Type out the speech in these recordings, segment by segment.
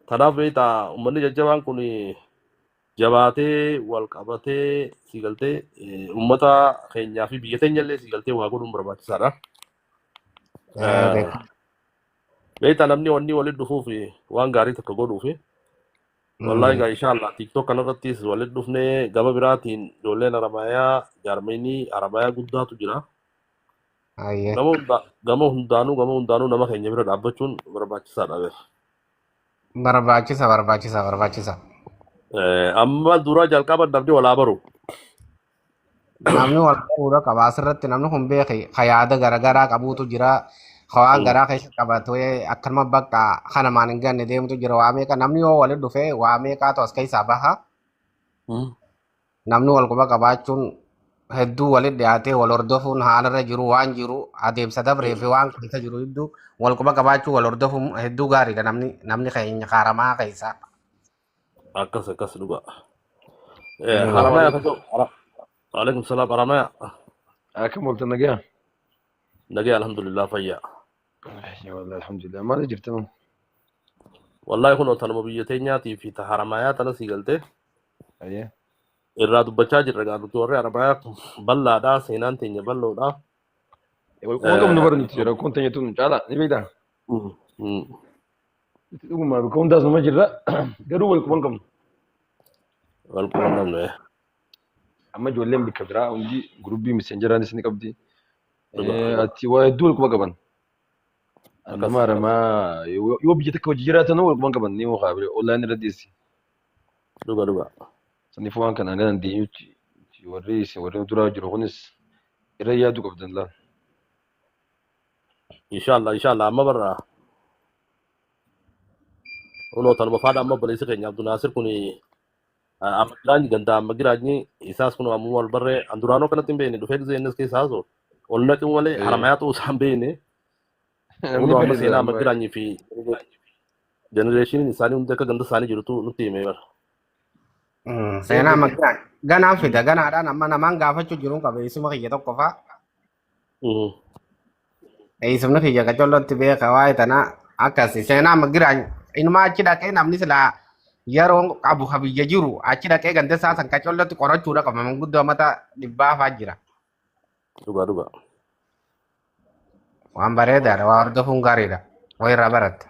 Kanaaf beektaa uummanni jajjabaan kun jabaatee wal qabatee si galtee uummata keenyaa fi biyya teenya illee si galtee waa godhuun barbaachisaadha. Beekaa. Beektaa namni wanni walitti dhufuuf waan gaarii tokko godhuuf wallahi egaa inshallah TikTok kanarrattis walitti dhufnee gama biraatiin ijoolleen Haramayaa jaarmeenii Haramayaa guddaatu jira. Ayyee. Gama hundaanuu nama keenya bira dhaabbachuun barbaachisaadha beeka. Barbaachisa, barbaachisa, barbaachisa. Amma dura jalqaba namni walaa baru. Namni wal baruudha qaba. Asirratti namni kun beeki ka yaada garaagaraa qabuutu jira. Ka waan garaa keessa qabatee akkanuma bakka kanamaan hin ganne deemtu jira. Waa meeqa namni yoo walitti dhufee waa meeqaatu as keessaa baha. Namni wal quba qabaachuun hedduu walitti dhiyaatee wal hordofuun haalarra jiru waan jiru adeemsa dabree fi waan keessa jiru hedduu wal quba qabaachuu wal hordofuun hedduu gaariidha namni keenya haaramaa keessaa. Akkas akkas dhuga. Mm. Haramayaa akkasuma. Alaikum salaam, Haramayaa. Akkam ooltan, nagaa? Nagee, alhamdulillah, fayyaa. Wallahi alhamdulillah. Maal jirtan? Wallahi kun tanuma biyya teenyaatii fi ta Haramayaa tana sii galtee Ayyee. Irraa dubbachaa jirra. Gaa nuti warri Haramayaa bal'aadha, seenaan teenya bal'oodha. Wal quba qabnu bara nuti rakkoon teenya tun caala ni beektaa? Nuti dhuguma bakka hundaas numa jirra, garuu wal quba hin qabnu. Wal quba hin qabnu. Amma ijoolleen bakka biraa hundi guruppii miseenjaraanis ni qabdi. Dhuga. Ati waa hedduu wal quba qaban. Akkas. Nama Haramaa yoo biyya takka hojii jiraatan wal quba hin qaban ni hokaa online irra dhiyeessi. Dhuga dhuga. Saniifuu waan kana hanga dandeenyutti warri isin warri duraa jiru kunis irra yaaduu qabdan laal. Inshallah, inshallah, amma barra kunoo tanuma faadha. Amma obboleessi keenya Abdunaasir kun amma giraanyi ganda amma giraanyi isaas kun amma wal barree an duraanoo kanatti hin beekne, dhufee gisee innis keessa haasoo ol naqu malee Haramayaa ta'uu isaan beekne. Namni Kunoo amma bareeda seenaa amma amma. giraanyii fi generationiin isaanii hundi akka ganda isaanii jirutu nutti hime bara. Seenaa amma ganaan fida, ganaadhaan amma namaan gaafachuu jiruun qaba, eessuma kiyya tokko fa'a. Eessumni kiyya qacollotti beeka waa'ee tanaa akkasi. Seenaa amma giraan inumaa achi dhaqee namni silaa yeroo qabu ka biyya jiru achi dhaqee ganda isaa san qacollotti qorachuudha qaba, manguddoo mata 100 fa'aa jira. Dhuga dhuga. Waan bareedaadha, waa hordofuun gaariidha. Waa irraa baratta.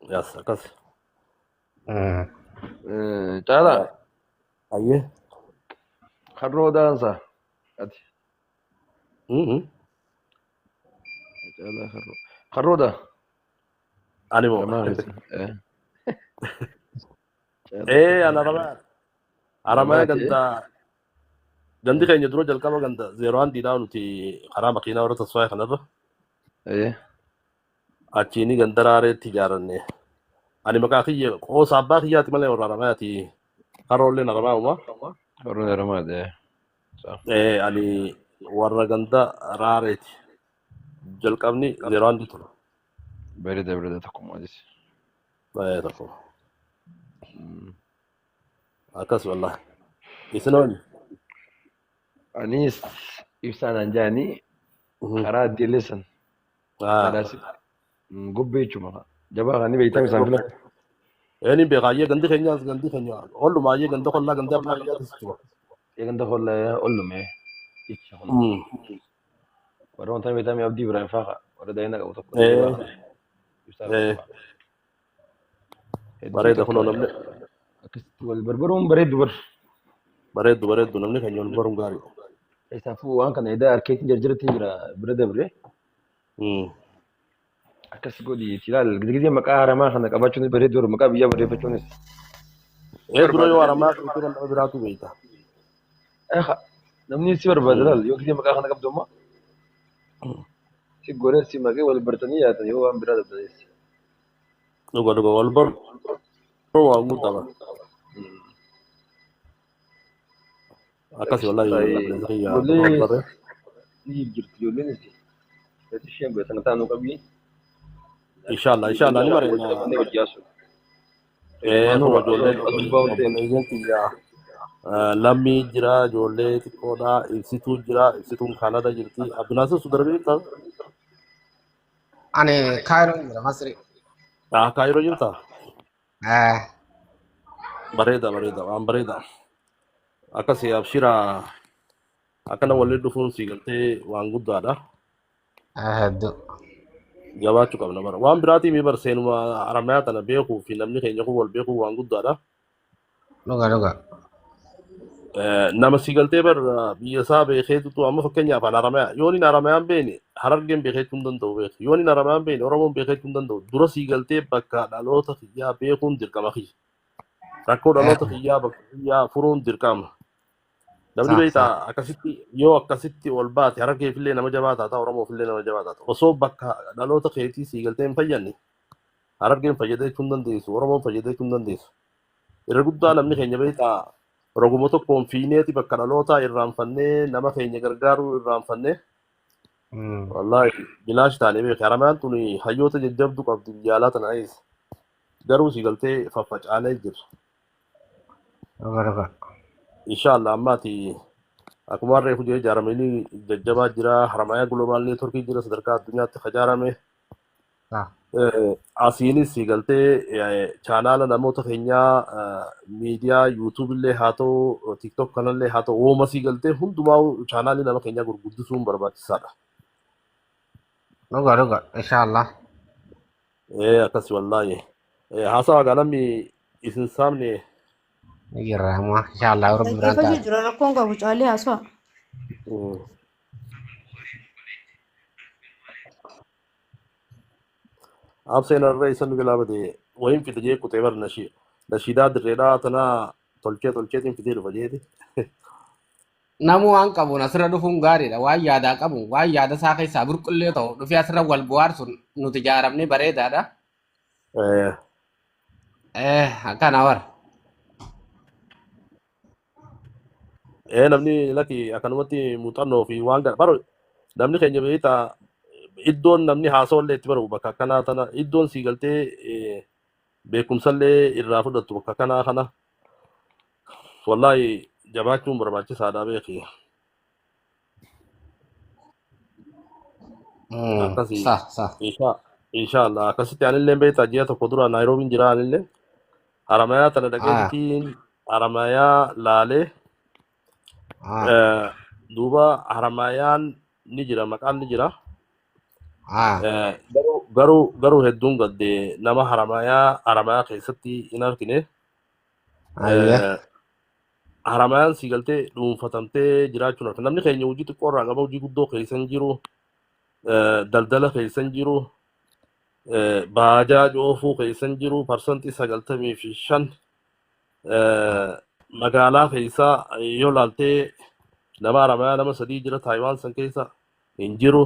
Yes, akkas. Caalaa. Ayyee. Harroo daansaa. Ati. Caalaa harroo. Harroodha. Ani moo? Haramaa keessa. Caalaa Ana Haramayaa. Haramayaa. Haramayaa ta'e. Ganda gandi keenya dura jalqaba ganda zeeroo handiidhaa nuti karaa makiinaa warra tasfaayee kanarra achiini ganda raareetti ijaaranne. Ani maqaa kiyya qoosa abbaa kiyyaati malee warra Haramayaati. Haroolleen Haramaayuma. Harroon Haramaadha. Ani warra ganda raareeti. Jalqabni zeeroo handii ture. Bareeda, bareeda, tokkummaadis. Tokko. Akkas wallahi. Isin ooni? Anis ibsaan an jaanii karaa addeellee san badhaasi gobbee jechuudha. Jabaa kan ni beektaa isaan fila. Eenyu beekaayyee, gandi keenyaas gandi keenya olumaayyee ganda kollaa ganda abbaa kiyyaatis jechuudha. Ganda kollaa ollume jecha kun. Warra wanta beektaa mi Abdii Ibrahim faa warra daa'ina qabu tokko jabaa kana ibsaa qabu. Hedduu Bareeda takka kunoo namni akkasitti wal barbaruun bareeddu bar. Bareeddu, bareeddu, namni keenya wal baruun gaarii. Isaafuu waan kana edaa harkeetiin jarjaratti jira bira dabre akkas godhi ilaal gizee maqaa haramaa kana qabaachuunis bareeddu, warra maqaa biyyaa barreeffachuunis. Dura yoo Haramaa keetii kan nama biraatu beekta. Namni si barbaada laal yoo gizee maqaa kana qabdu amma si goree si maqee wal bartanii yaatan yoo waan biraa dabdanis. Dhuga dhuga, wal baruu waan guddaa bara. Akkas wallahi obboleessa kiyya wal Ijoollee barree. ni jirti, ijoolleen isheen godhe sana taanuu qabii. Inshallah, inshallah, ni bareedna. Qabannee hojii yaasu. Kun ijoolleen Adubbaa waan ta'eef. obboleeyyan kiyya lammii jira, ijoollee xiqqoodha, ibsituu jira, ibsituun Kaanada jirti. Abdunaasir Sudarbii jirta? Ani Kaayiroo jira, Masri. Kaayiroo jirta? Eh, Bareeda bareeda waan bareeda. Akkasii abshira akkana waliin dhufuun si galtee waan guddaadha. Hedduu. Jabaachuu qabna bara. Waan biraatii mi bar seenuma Haramayaa tana beekuu fi namni keenya kun wal beekuu waan guddaadha. Dhuga dhuga. Nama si galtee bar biyya isaa beekeetutu amma fakkeenyaaf an Haramayaa yoon hin Haramayaan beekne Harargeen beekeechuu hin danda'u beeku. Yoon hin Haramayaan beekne Oromoon beekeechuu hin danda'u. Dura si galtee bakka dhaloota kiyyaa beekuun dirqama kiyya. Rakkoo dhaloota kiyyaa bakka kiyyaa furuun dirqama. Namni Sa beektaa sa. akkasitti yoo akkasitti ol baate Harargeefillee nama jabaa taata Oromoofillee nama jabaa taata. Osoo bakka dhaloota keetii si galtee hin fayyadne Harargeen fayyadachuu hin dandeessu Oromoon fayyadachuu hin dandeessu. Irra guddaa namni keenya beektaa roguma tokkoon fiineeti bakka dhalootaa irraanfannee nama keenya gargaaruu irraanfannee wallaahi bilaash taanee beeka. Haramayaan tun hayyoota jajjabduu qabdi biyya alaa tana eessa. Garuu si galtee faffacaanee jira. Dhuga dhuga. Inshallah ammaati akkuma reefu jee ijaaramanii jajjabaa jira. Haramayaa Global Network jira sadarkaa addunyaatti ijaarame. Sa. Asiinis si galtee chaanaala namoota keenyaa miidiyaa YouTube illee haa ta'u TikTok kanallee haa ta'u wooma si galtee hundumaa chaanaalii nama keenyaa gurguddisuun barbaachisaadha. Dhuga dhuga. Inshallah. Akkas wallaahi. Haasawa gaa namni isin saamne Ni jirra amma. Inshallah Rabbi biraan Dhaggeeffachuu ta'a. jira rakkoon qabu caalee haasawaa. Abseen irra isa nu galaafate wayin fite jee kutee bar nashiidaa dirreedhaa tana tolchee tolcheetiin fitee dhufa jeeti. Namu waan qabuun asirra dhufuun gaariidha. Waan yaadaa qabu, waan yaada isaa keessaa burqullee ta'u dhufee asirra wal bohaarsuun nuti ijaaramnee bareedaadha. Akkana bara. Namni laki akkanumatti muuxannoo fi waan gara baro namni keenya beektaa iddoon namni haasawallee itti baru bakka akkanaa tana iddoon sii galtee beekumsallee irraa fudhattu bakka akkanaa kana wallaahi jabaachuun barbaachisaadha beeki. Akkasii Sa sa. inshallah akkasitti anillee beektaa ji'a tokko dura Naayiroobiin jira anillee Haramayaa tana dhaqeetiin Haramayaa laalee duuba Haramayaan ni jira maqaan ni jira. Garuu garuu garuu hedduun gadde nama Haramayaa keessatti hin argine. Ayyee. Haramayaan si galtee dhuunfatamtee jiraachuun argina. Namni keenya hojii xiqqoo irraa qaba hojii guddoo keessa hin jiru daldala keessa hin jiru baajaaj oofuu keessa hin jiru 95% magaalaa keessa yoo laaltee nama Haramayaa nama sadii jira Taayiwaan san keessa hin jiru.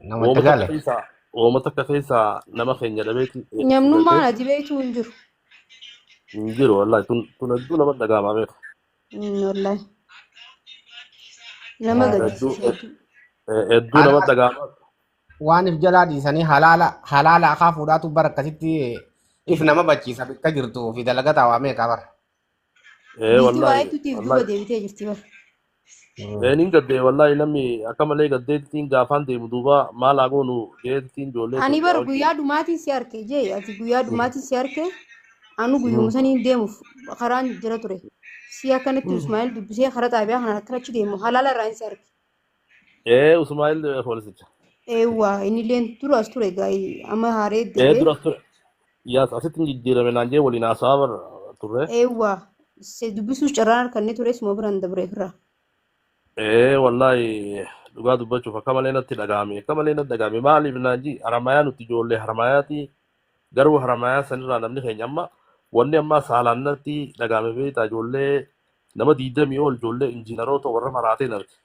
Namatti Wooma takka gale. keessa wooma takka keessa nama keenya dhabeeti Namnummaan galtee ati beektu hin jiru. hin jiru wallaahi tun tun hedduu nama dhaga'ama beeka. Wallaahi. Nama Hedduu gaddisiisa hedduu. hedduu nama dhaga'ama. Waan if jalaa dhiisanii halaala halaala akaa fuudhaatu bara akkasitti if nama bachiisa bakka jirtuu fi dalagataa waa meeqa bara. Biitii Wallaahi waa'eetuutiif duuba wallaahi. deebitee jirti bara. Nin gaddee wallaahi namni akka malee gaddeettiin gaafaan deemu duuba maal haa goonu jeettiin ijoollee Ani teenya bara wajjin. guyyaa dhumaatiin si arke jee ati guyyaa dhumaatiin si arke anu guyyuma saniin deemuuf karaan jira ture. Si akkanatti Usmaa'il dubbisee karaa xaabiyaa kanaan akkanachi deemu halaala irraa si arke. Usmaa'il poolisicha. Eewwa inni illee dura as ture gaa'ii amma haaree deebee. Dura ture. Yaas asitti hin jijjiirame naan jee waliin haasawaa bara turre. Eewwa se dubbisuus carraan harkanne ture suma biraan dabre ofirraa. Wallaahi dhugaa dubbachuuf akka malee natti dhaga'ame akka malee natti dhaga'ame maaliif naan jee Haramayaa nuti ijoollee Haramayaati garuu Haramayaa sanirraa namni keenya amma wanni amma saalaan natti dhaga'ame beektaa ijoollee nama 20 ol ijoollee injiinaroota warra maraateen arge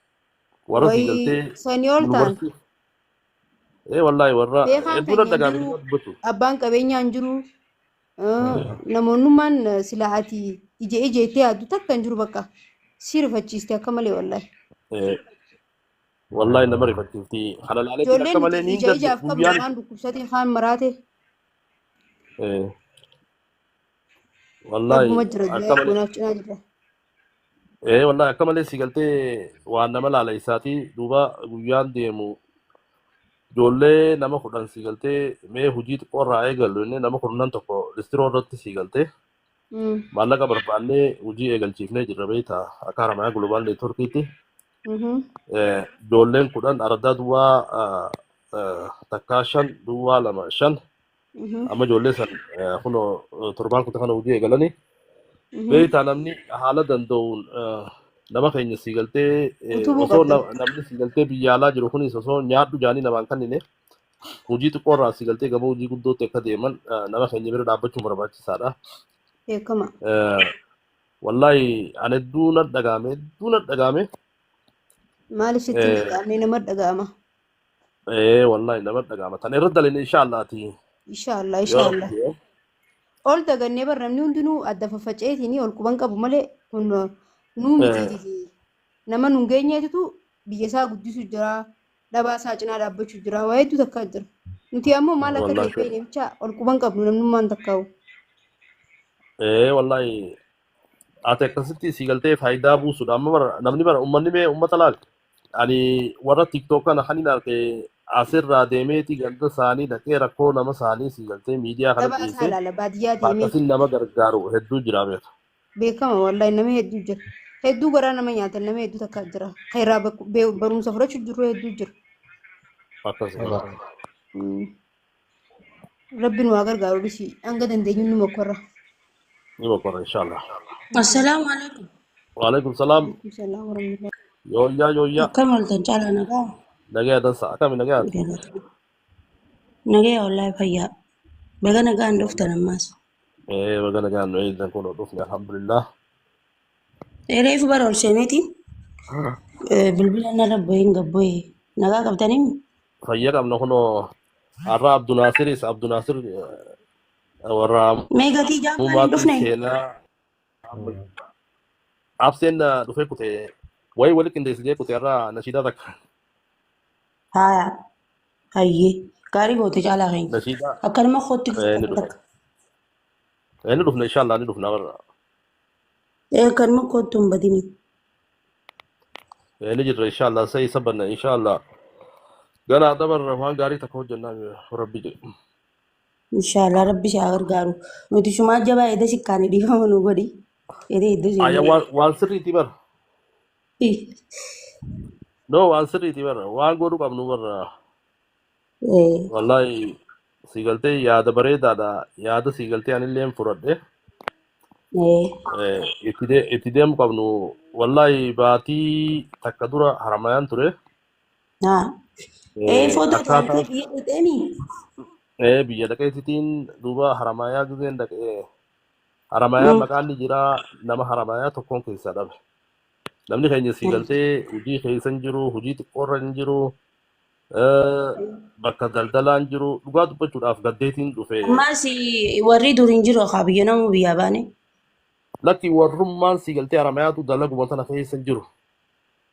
warra sii Wayii galtee sanii ol ta'an yuunivarsiitii wallaahi warra beekaan hedduu natti keenya hin dhaga'ame jiru dhugaa dubbachuuf. abbaan qabeenyaa hin jiru namoonnummaan sila ati ija ija itti yaaddu takka hin jiru bakka si rifachiiste akka malee wallaahi. Wallaahi nama rifachiifti kana laaleetiin Ijoolleen akka malee nuti niin ija gadde ijaaf qabnu guyyaan kaan dhukkubsate kaan maraate wallaahi rabbuma jira akka du'aa malee goonaaf cinaa jirra. Wallaahi akka malee si galtee waan nama laala isaati duuba guyyaan deemu Ijoollee nama 10 sii galtee mee hojii xiqqoo irraa eegallu inni nama 11 listiroo irratti sii galtee maallaqa barbaannee hojii eegalchiifnee jirra beektaa akka Haramayaa Global Networkiitti. Ijoolleen 10 ardaa duwwaa 1 5 duwwaa 2 5 amma ijoollee san kunoo torbaan kutaa kana hojii eegalanii beektaa namni haala danda'uun nama keenya sii galtee Utubuu osoo qabdan. Namni sii galtee biyya alaa jiru kunis osoo nyaadhu jaanii namaan kennine hojii xiqqoo irraa sii galtee gama hojii guddootti akka deeman nama keenya bira dhaabbachuun barbaachisaadha. Beekama. Wallaahi ani hedduu na dhagahame hedduu na dhagahame. Maaliif sitti hin dhaga'amne nama dhaga'ama. Wallaahi nama dhagahama. Tan irra daline inshaallaati. Inshaallah Yoo inshaallah. Rabbi jedhe. Ol dagannee bar namni hundinuu adda faffaca'eetiin ol quban qabu malee kun nuu mitiiti. Nama nun geenyeetu biyya isaa guddisu jira. Dhabaa isaa cinaa dhaabbachuu jira. Waa hedduu takkaa jira. Nuti ammoo maal akka ta'e Wallaahi. beekne bicha ol quban qabnu namnummaan takkaa'u. Wallaahi ati akkasitti sii galtee faayidaa buusuudha. Amma bara namni bara uummanni mee uummata laal. Ani warra TikTok kana kan hin arge asirraa deemeeti ganda isaanii dhaqee rakkoo nama isaanii sii galtee miidiyaa kana Dhabaa isaa dhiisee ilaala baadiyyaa deemee. akkasiin nama gargaaru hedduu jira beeka. Beekama wallaahi nama hedduu jira. Hedduu garaa nama nyaatan nama hedduu takkaa jira. Kan irraa barumsa fudhachuu jiru hedduu jira. Akkasuma. Rabbiin waa gargaaru dhisi hanga dandeenyu nu mokkorra. Ni boqorra inshaallah. Assalaamu alaikum. Waalaikum salaam. Alaikum salaam warahmatullahi. Yooyyaa yooyyaa. Akkam oltan caalaa nagaa? Nagaya dansa akkami nagayaati. Nagaya wallaahi fayyaa. Baga nagaan dhuftan ammaas. Baga nagaan nu eegdan kun dhufne alhamdulillah. Reefu bara ol seeneetiin bilbila narra bu'ee hin gabbu'ee. Nagaa qabtanii? Fayyaa qabna kunoo har'a Abdunaasiris Abdunaasir warra Mee gatii jaaffaan hin muumaatiin dhufne? seenaa abseen dhufee kute wayii wali qindeessitee kute har'a nashiidaa takka. Haaya. Hayyee. Gaarii goote caalaa keenya. Nashiidaa Akkanuma kootti ni dhufna. takka. Ni dhufna inshallah ni dhufna warra. Akkanuma kootti hin badini. Ni jirra inshallah sai sabanna inshallah. Gana dabarra waan gaarii takka hojjannaa rabbi jedhe. Inshaallah rabbi si haa gargaaru. Nuti shumaa jabaa edda sikkaanii dhiifama nu godhi. Edee hedduu Aya seenee. waan sirriitii bara. No waan sirriitii bara waan godhu qabnu bara. Wallahi sii galtee yaada bareedaadha. Yaada sii galtee anillee fudhadhe. Itti deemu qabnu wallahi baatii takka dura Haramayaan ture. Haa. Footoo Akkaataa taatee biyya dhaqxeemi? Biyya dhaqeetitiin duuba Haramayaa gizeen dhaqee Haramayaa maqaan ni jira nama Haramayaa tokkoon keessaa dhabe. Namni keenya sii galtee hojii keessa hin jiru, hojii xiqqoorra hin jiru, bakka daldalaa hin jiru. Dhugaa dubbachuudhaaf gaddeetiin dhufe. Ammaas warri dur hin jiru haa biyya namu biyyaa baane. Lakki warrummaan sii galtee Haramayaatu dalaguma tana keessa hin jiru.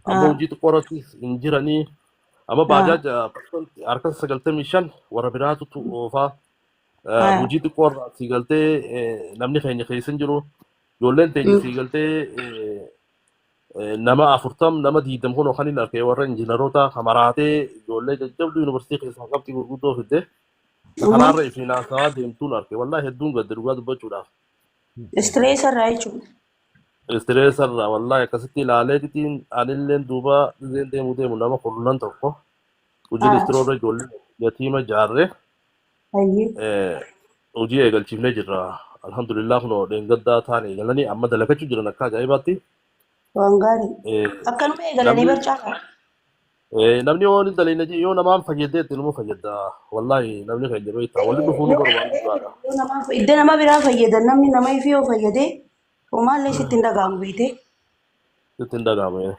Amma hojii xiqqoorrattis hin jiranii. Amma baajaaja harka 95 warra biraatu oofaa. Hojii xiqqoorraa sii galtee namni keenya keessa hin jiru. Ijoolleen teenya sii galtee nama 40 nama 20 kun kan hin argee warra injiinaroota kamaraatee ijoollee jajjabduu yuunivarsiitii keessaa qabxii gurguddoo fidde karaarra ifiin haasawaa deemtuun arge wallaahi hedduun gadde dhugaa dubbachuudhaaf. Istirees irraa jechuudha. Istireesarraa wallaahi akkasitti ilaaleetiin anilleen duuba dhizeen deemu deemu nama 11 hojii listiroorra ijoollee yatiima jaarree hojii eegalchiifnee jirra. Alhamdulillah kunoo dheengaddaa taane eegalanii amma dalagachuu jiran akka ajaa'ibaatti. Waan gaarii. Akkanuma eegalanii Namni barcaa. Namni yoo ni dalagne yoo namaan fayyadee nama fayyada. Wallaahi namni keenya beektaa waliin dhufuu nu barbaada. Iddoo nama biraa fayyadan namni nama ifii yoo fayyade homaallee sitti hin dhaga'amu beekte. Sitti hin dhaga'amu.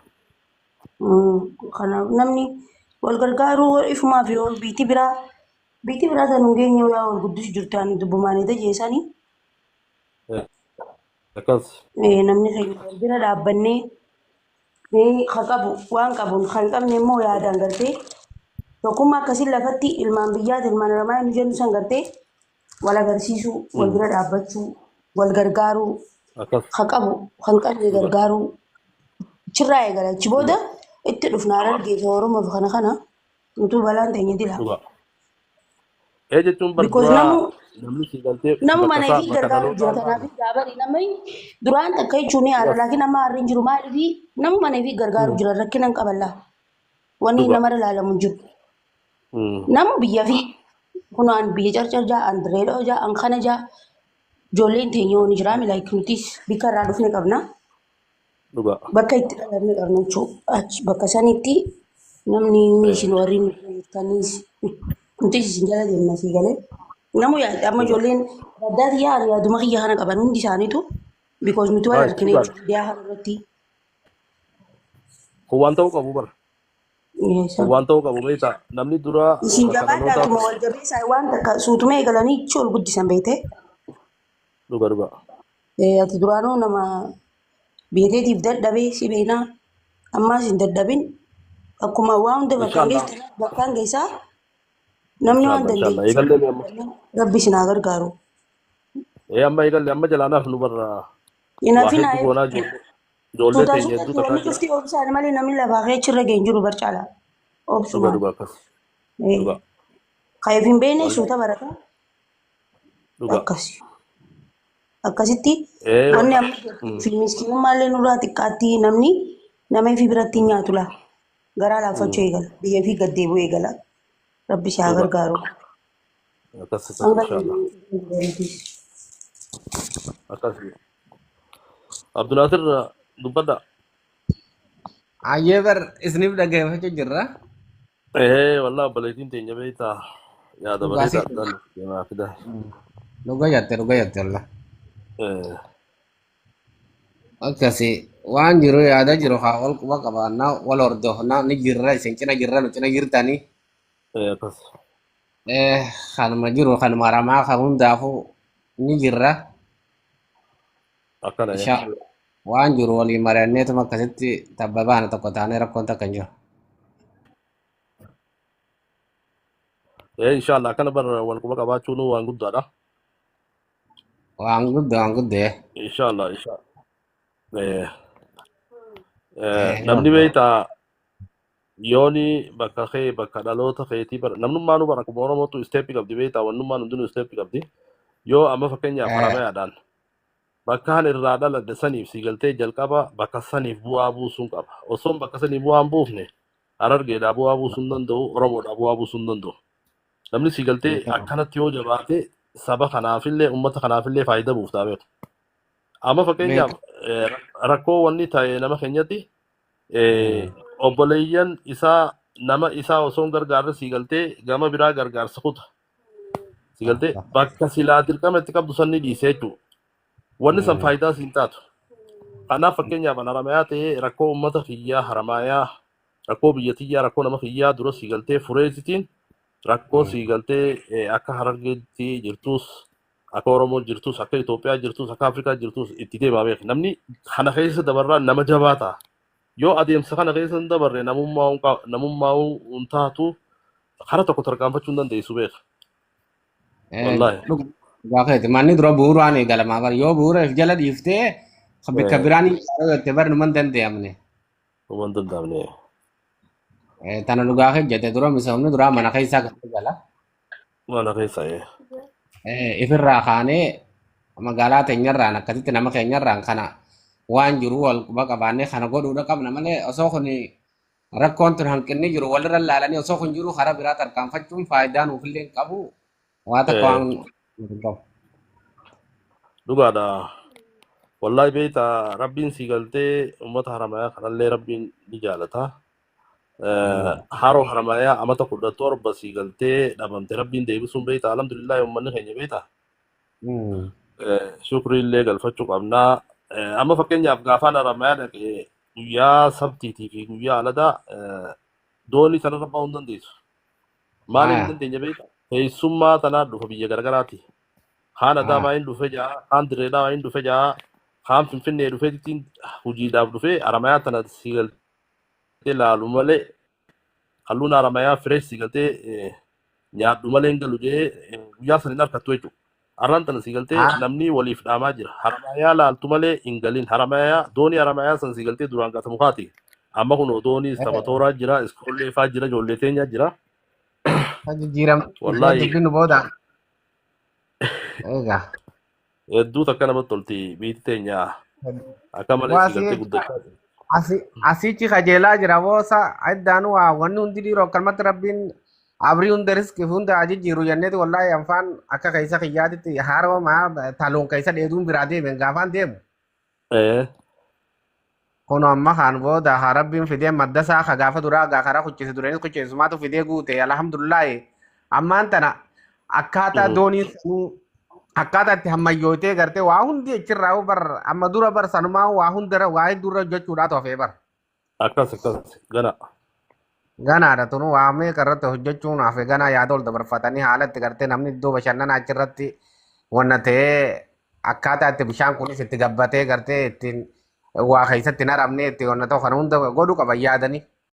Kanaaf namni wal gargaaruu ifumaaf yoo biitti biraa tan hin geenye yaa wal guddisu jirtu ani dubbumaan ija jeesanii Akkas. Namni keenya wal bira dhaabbannee kan qabu waan qabuun kan hin qabne immoo yaadaan gartee tokkummaa akkasii lafatti ilmaan biyyaati ilmaan Oromoo nu jennu san gartee wal agarsiisuu wal bira dhaabbachuu wal gargaaruu Akkas. kan qabu kan qabne gargaaruu achirraa eegala achi booda itti dhufna Harargee fi Oromoo fi kana kana. Nutuu balaan teenya dila. Dhugaa. Ee jechuun bar Because duraa namu namni si galtee namu bakka mana isaa ifii bakka gargaaru jira. dhalootaa Kanaaf gaabari namni duraan takka jechuun ni aara. Laakiin amma aarri hin jiru maaliifi namu mana ifii gargaaru jira rakkina hin qaban laa. Wanni Dhugaa. namarra ilaalamu hin jiru. Namu biyya fi kun an biyya carcar jaa an direedoo jaa an kana jaa ijoolleen teenya ni jira like nutis bikka irraa dhufne qabna. Dhugaa. Bakka itti dhalanne qabna jechuudha. Achi bakka sanitti namni isin warri jirtanis nutis isin jala deemna sii galee. Namu yaada amma ijoolleen addaati yaada yaaduma kiyya kana qaban hundi isaaniitu because nuti wal Right, argine dhugaadha. jechuudha miidiyaa kana irratti. Kun waan ta'uu qabu bara. Kun waan ta'uu qabu beektaa namni dura Isin bakka jabaadhaatuma dhalootaa wal jabeessaa waan takka suutuma eegalanii ichi ol guddisan beekte. Dhuga dhuga. Ati duraanuu nama biyya teetiif dadhabee si beeknaa ammaas hin dadhabin akkuma waa hunda bakkaan Inshallah. geessitan bakkaan geessaa namni waan Inshallah inshallah. dandeettii Eegallee mee amma. Rabbi isin haa gargaaru. Ee amma eegalle amma jalaanaaf nu barra waa Hin hedduu goonaa ijoollee Tuutaa teenya hedduu suutatti takkaa wanni jira. cufti obsaan malee namni lafaa kee achirra ga'e hin jiru barcaala. Dhuga Obsumaan. dhuga akkas. Dhuga. Kaayif hin beekne Wallahi. suuta barata Dhuga. akkas. Akkasitti Ee wanni wallahi. amma fi miskiinummaallee nurraa xiqqaatti namni nama ifii biratti hin nyaatu laa. Garaa laaffachuu eegala. Biyya ifii gad deebi'uu eegala. Rabbi si haa Dhuga. gargaaru. Akkas akkas Hanga inshallah. dandeenyetti. Akkas. Abdulnaasir dubbadha. Ayyee bar isiniif dhaggeeffachuu jirra. Ee wallahi obboleettiin teenya beektaa yaada Dhugaasii. bareedaa addaan deemaa fida. Dhuga jette dhuga jette wallah. Ee Akkasi waan jiru yaada jiru haa wal quba qabaannaa wal hordofnaa ni jirra isin cina jirra nu cina jirtanii. Ee akkas. Kanuma jiru kanuma haramaa kan hundaafuu ni jirra. Akkana ee. Inshallah. Waan jiru waliin mari'anneetuma akkasitti tabba baana tokko taanee rakkoon takka hin jiru. Ee inshallah akkana bara wal quba qabaachuun waan guddaadha. Waan guddaa waan guddaa. Inshallah inshallah. Ee namni beektaa yooni bakka kee bakka dhaloota keetii bara namnummaanuu bara akkuma Oromootu isteeppii qabdi beektaa wannummaan hundinuu isteeppii qabdi. Yoo amma fakkeenyaaf haramayaadhaan bakka han irraa dhaladhe saniif si galtee jalqaba bakka saniif bu'aa buusuun qaba. Osoon bakka saniif bu'aa hin buufne Harargeedhaa bu'aa buusuu hin danda'u, Oromoodhaa bu'aa buusuu hin danda'u. Namni si galtee akkanatti yoo jabaate saba kanaafillee uummata kanaafillee faayidaa buuftaa beeku. Amma fakkeenyaaf rakkoo wanni ta'e nama keenyatti obboleeyyan isaa nama isaa osoo hin gargaarre si galtee gama biraa gargaarsa kuta. Si galtee bakka silaa dirqama itti qabdu sanni dhiisee jechuudha. Wanni san faayidaa siin taatu. Kanaaf fakkeenyaaf an haramayaa ta'ee rakkoo uummata kiyyaa haramayaa rakkoo biyya tiyyaa rakkoo nama kiyyaa dura si galtee fureessitiin rakkoo si galtee akka Harargeetti jirtus akka Oromoo jirtus akka Itoophiyaa jirtus akka Afrikaa jirtus itti deemaa beek. Namni kana keessa dabarraa nama jabaa ta'a. Yoo adeemsa kana keessa hin dabarre namummaa hin taatu kara tokko tarkaanfachuu hin dandeessu beeka. Wallaahi. Dhugaa keeti manni dura bu'uuraan eegalamaa bara yoo bu'uura if jala dhiiftee bakka biraan ijaaruu jettee bara numa hin danda'amne. Numa hin danda'amne. Tana dhugaa kee jette dura misoomni duraa mana keessaa kan eegala. Mana keessa ee. Ifirraa kaanee magaalaa teenyarraan akkasitti nama keenyarraan kana waan jiru wal quba qabaannee kana godhuudha qabna malee osoo kun rakkoon tun hanqinni jiru walirra laalanii osoo kun jiru karaa biraa tarkaanfachuun faayidaa nuufillee hin qabu waa takka waan hin qabu. Dhugaadha. Wallahi beektaa rabbiin si galtee uummata haramayaa kanallee rabbiin ni jaalata. Haroo haramayaa amata 17 si galtee dhabamte rabbiin deebisuun beektaa alhamdulillahi uummanni keenya beektaa. Shukriillee galfachuu qabnaa. Amma fakkeenyaaf gaafaan haramayaa dhaqee guyyaa sabtiitii fi guyyaa aladaa doonii sanarra ba'uu hin dandeessu. Maaliif hin dandeenye beektaa? Teessummaa tanaa dhufa biyya garagaraati. Kaan Adaamaa hin dhufe jaa, kaan Dirreedhaa hin dhufe jaa, kaan Finfinnee dhufee ittiin hojiidhaaf dhufee haramayaa tana si galtee laalu malee halluun haramayaa fireesh si galtee nyaadhu malee hin galu jee guyyaa sana hin harkattu jechuudha. Har'aan tana si galtee namni waliif dhaamaa jira. Haramayaa laaltu malee hin galin. Haramayaa doonii haramayaa sana si galtee duraan gatamu kaati. Amma kun odooniis taphatooraa jira, iskoollee faa jira, ijoollee teenyaa jira. Jijjiiramte Wallaahi dubbiin nu booda. Egaa. Hedduu takka namatti tolti biyyi teenya akka malee Waa si gartee asii guddachaa jirti. asichi kajeelaa jira boosa iddaanu waa wanni hundi dhiiroo akkanumatti rabbiin abrii hunda riskii hunda jijjiiru jenneeti wallaahi anfaan akka keessa kiyyaatitti haroo maa taluun keessa dheeduun biraa deemen gaafaan deemu. Kun amma kaan booda haa rabbiin fidee madda isaa ka gaafa duraa gaa karaa kuchise dureenis kuchisumaatu fidee guute alhamdulillahi ammaan tana akkaataa dooniin sanuu akkaataa itti hammayyootee gartee waa hundi achirraa bar amma dura bar sanumaa waa hunda waa hedduurra hojjechuudhaatu hafee bar. Akkas akkas gana. Ganaadha tunu waa meeqa irratti hojjechuun hafe ganaa yaada ol dabarfatanii haala itti gartee namni iddoo bashannanaa achirratti wanna ta'ee akkaataa itti bishaan kunis itti gabbatee gartee ittiin waa keessatti hin haramne itti wanna ta'u kana hunda godhuu qaban yaadanii.